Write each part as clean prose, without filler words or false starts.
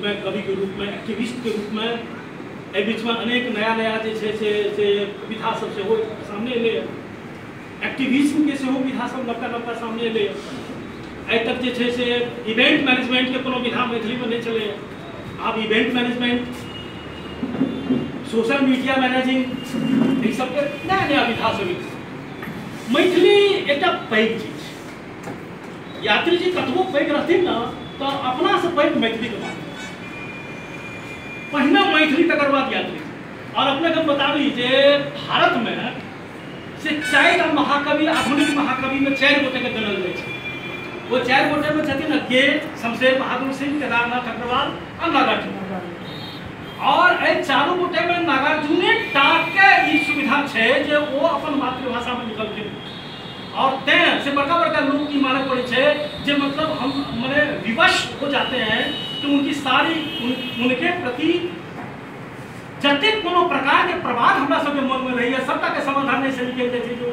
में, कवि के रूप में, एक्टिविस्ट के रूप में, एहि बीचमे अनेक नया नया जे छै से विधा सब सेहो सामने एलैए, एक्टिविज्म के सेहो विधा सब नवका नवका सामने एलैए। आइ तक जे छै से इवेंट मैनेजमेंट के कोनो विधा मैथिलीमे नहि छलैए, आब event management, social media managing, एहि सबके नया नया विधा सब। मैथिली एकटा पैघ चीज छै। यात्री जी कतबो पैघ रहथिन ने तऽ अपनासँ पैघ मैथिलीके बात, पहिने मैथिली तकर बाद यात्री। और अपने के बताबी जे भारत में से 4 महाकवि, आधुनिक महाकवि में 4 गोटे के गणल जाइ छै। वो 4 गोटे में छथिन अज्ञेय, शमशेर बहादुर सिंह, केदारनाथ अग्रवाल आ नागार्जुन। और एहि चारू गोटे में नागार्जुने टाके ई सुविधा छै जे वो अपन मातृभाषा में लिखलखिन। और तें से बड़का बड़का लोग की मानक पड़े छै जे मतलब हम मने विवश हो जाते हैं कि उनकी सारी उनके प्रति जतेक कोनो प्रकार के प्रभाव हमरा सबके मन में रही है, सबटा के समाधान नहीं से निकल जाइ छै जो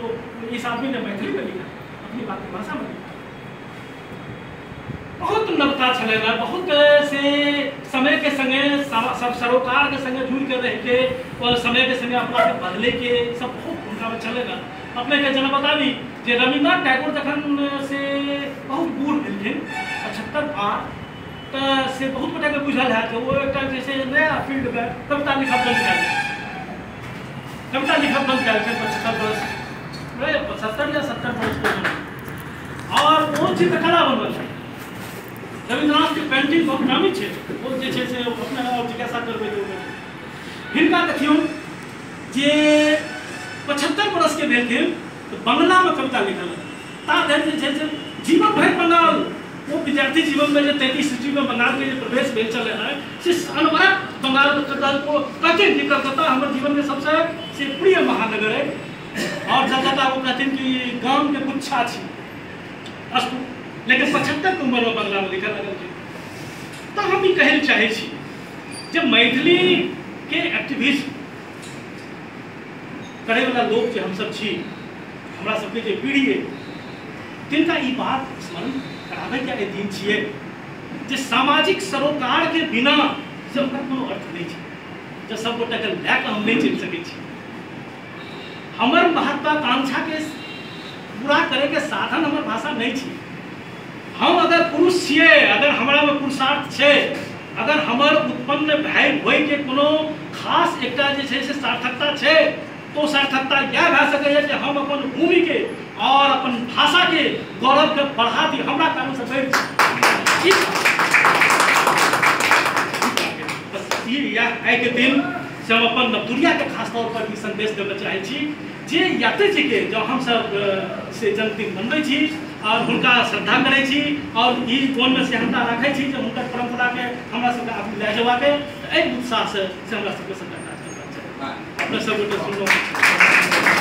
इस आदमी ने मैथिली में लिखा, अपनी मातृभाषा में लिखा। बहुत नवका छलै ने, बहुत से समय के संगे सब सरोकार के संगे जुड़ के रह के और समय के संगे अपना के बदले के सब बहुत हुनका में छलै ने। अपने के जेना बताबी जे रविन्द्रनाथ टैगोर जखन से बहुत बूढ़ भेलखिन 75 पार, तऽ से बहुत गोटाके बुझल हैत ओ एकटा जे छै नया फील्डमे कविता लिखब बंद कए देलखिन, कविता लिखब बंद कए देलखिन 75 बरस, 75 या 70 बरस के उम्र। और ओ चित्रकला बनबल छै। रविन्द्रनाथ के पेंटिंग बहुत नामी छै, ओ जे छै से अपने और जिज्ञासा करबै तऽ हिनका देखियौ जे 75 बरस के भेलखिन तऽ बंगलामे कविता लिखल। ता धरि जे छै से जीवन भरि बंगाल, वो विद्यार्थी जीवन में जो 33 ईस्वी में बंगाल के जो प्रवेश भेल चले है से अनवरत बंगाल को कहते कि कलकत्ता हमारे जीवन में सबसे से प्रिय महानगर है। और कलकत्ता वो कहते कि गाम के गुच्छा छी अस्तु, लेकिन 75 के उम्र में बंगला में लिखल लगल। तो हम ई कहै चाहे छी जे मैथिली के एक्टिविज्म करे वाला लोग जे हमसब छी, हमरा सबके जे पीढ़ी है, तिनका ई बात स्मरण कराबैके एहि दिन छियै जे सामाजिक सरोकार के बिना से ओकर कोनो अर्थ नहीं छै, जे सब गोटाके लए कऽ हम नहीं चलि सकै छी। हमर महत्वाकांक्षा के पूरा करैके साधन हमर भाषा नहीं छै। हम अगर पुरुष छियै, अगर हमरामे पुरुषार्थ छै, अगर हमर उत्पन्न भय होइके कोनो खास एकटा जे छै से सार्थकता छै, तो सार्थकता इएह भए सकैए जे हम अपन भूमिके और अपन भाषा के गौरव के बढ़ा दी, हमरा कारण से बढ़ि। बस इएह आइके दिन से हम अपन नवतुरिया के खास तौर पर ई संदेश देबय चाहै छी जे यात्री जी के जब हमसब से जन्मदिन मनबै छी और हुनका श्रद्धा करै छी और ई मोनमे सेहनता राखै छी जे हुनकर परम्परा के हमरा सबके आगू लए जेबाक, एहि उत्साह से हमरा सबके सबटा काज करबाक चाही। अपने सब गोटे सुनलहुँ।